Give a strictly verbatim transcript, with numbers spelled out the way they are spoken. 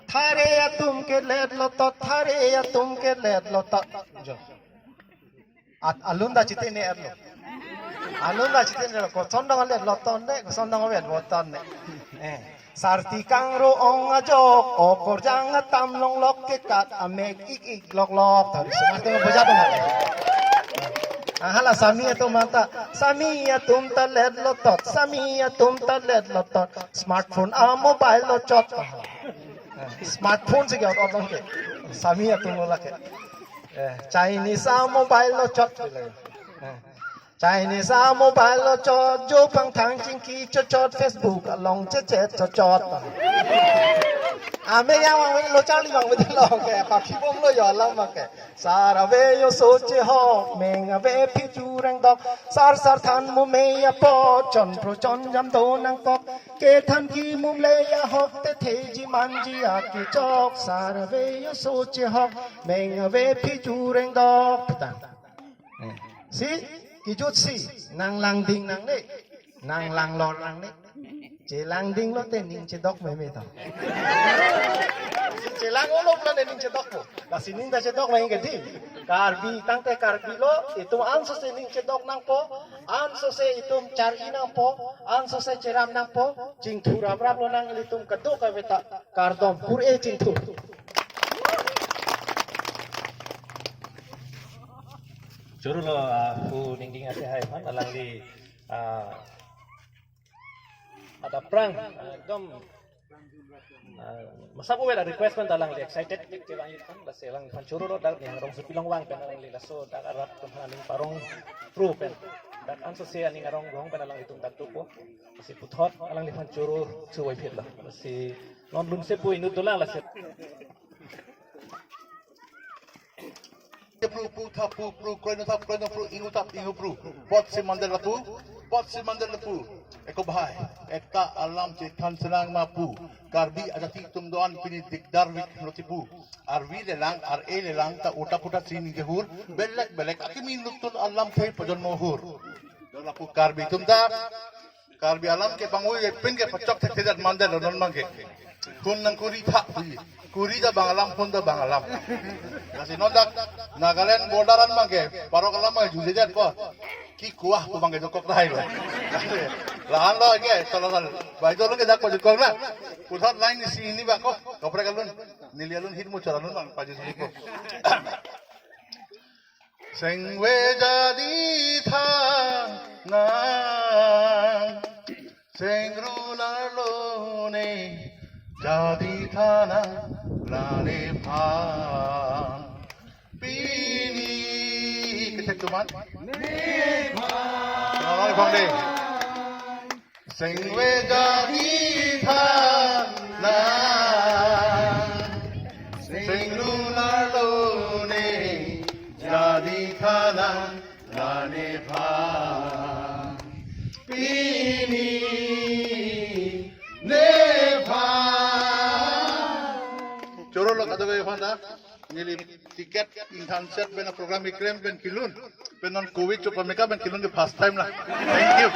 Thare atum ke let lotot, thare atum ke let lotot. Jo. At alun ta chiti ne erlo. Alun ta chiti ne erlo. Koson dong let lotot ne, koson dong let lotot ne. Eh. Sarti kangro ong ajok, okorjang atam longlok ke kat amek ik ik lok lok. Thari semar tengah bejat dong. Ah, hala sami atum anta, sami atum ta let lotot, sami atum ta let lotot. Smartphone a mobile lo chot. Smartphone si ke ot ot ke. Sami atum lo lake. Eh, Chinese a mobile lo chot. Eh. Chinese a mobile lo chot, jo pangthang chingki chot chot, Facebook along chet chet chot chot. Ame yang wang lo charli wang lo ke, pakhi bom lo yo alam ke. Sar ave yo soche ho, meng ave phi jureng dok. Sar sar than mu me ya po, chon pro chon jam do nangkok. Kethan ki mum le ya hok te theji manji a kechok. Sar ave yo soche ho, meng ave phi jureng dok. Petang. Eh. Si, kijut si, nang langding nangne, nang langlor nangne. Chelangding lote ning chedok meme to. Si chelang olop lote ning chedok po. Lasi ning ta chedok meme ke di. Karbi tangte Karbi lo, itum ansose ning chedok nangpo, ansose itum chari nangpo, ansose cherap nangpo, chingthur rap rap lonang ilitum kadokave ta kardom pur e chingthur. Choro lo, ah, pu Ningging Asehai aphan, alangli, ah, adap prang, ah, ekdom, ah, masa pu bela request pen alangli excited, kevang yun kan, lasi alangphan choro lo, dak ning arongsopi along vang pen alangli laso dak arat tum aning parong pro pen. Dak ansose aning arong gong pen alanglitum dak dopo. Lasi puthot alangliphan choro chuvoiphit lo. Lasi non lunse pu inut dolang lasi. Pru, pu thap pu, pru kroino thap kroino pru, ingu thap ingu pru. Pot si mandel lapu, pot si mandel lapu. Eko bhai, ekta alam chethan selang ma pu. Karbi ajati atum do-an pini dikdar vik lo ti pu. Arvi lelang, ar-e lelang ta uta puta si ningje hur, belek belek akimi nutun alam thei pajon mohur. Do lapu Karbi atum ta Karbi alam ke bangui pen ke pachok thekthedet mandel lo non abang ke. Phone nang kuri tha, kuri. Kuri ta bang alam, phone ta bang alam. Lasi non dak Nagaland border an abang ke, parok alam abang ke jujejet ko. Ki kuah ko abang ke dokok tahai lo. Lahan lo ke, sala sala. Bai dolo ke dak pajukok na. Puthot line isi ini bang ko, kaprek alun. Neli alun hit muchot alun abang, pajusik ko. Sengve jadi thanang, sengrular lone jadi thanang, la nephan. Pini kethek tuman. Nephan. Nephan de. Sengve jadi thanang, sengrular lone jadi thanang, la nephan. Pini nephan. Choro lo kado ke phanda. Neli ticket ingthanset pen program ikrem pen kelun. Pen non covid chok pameka pen kelun ke first time la. Thank you.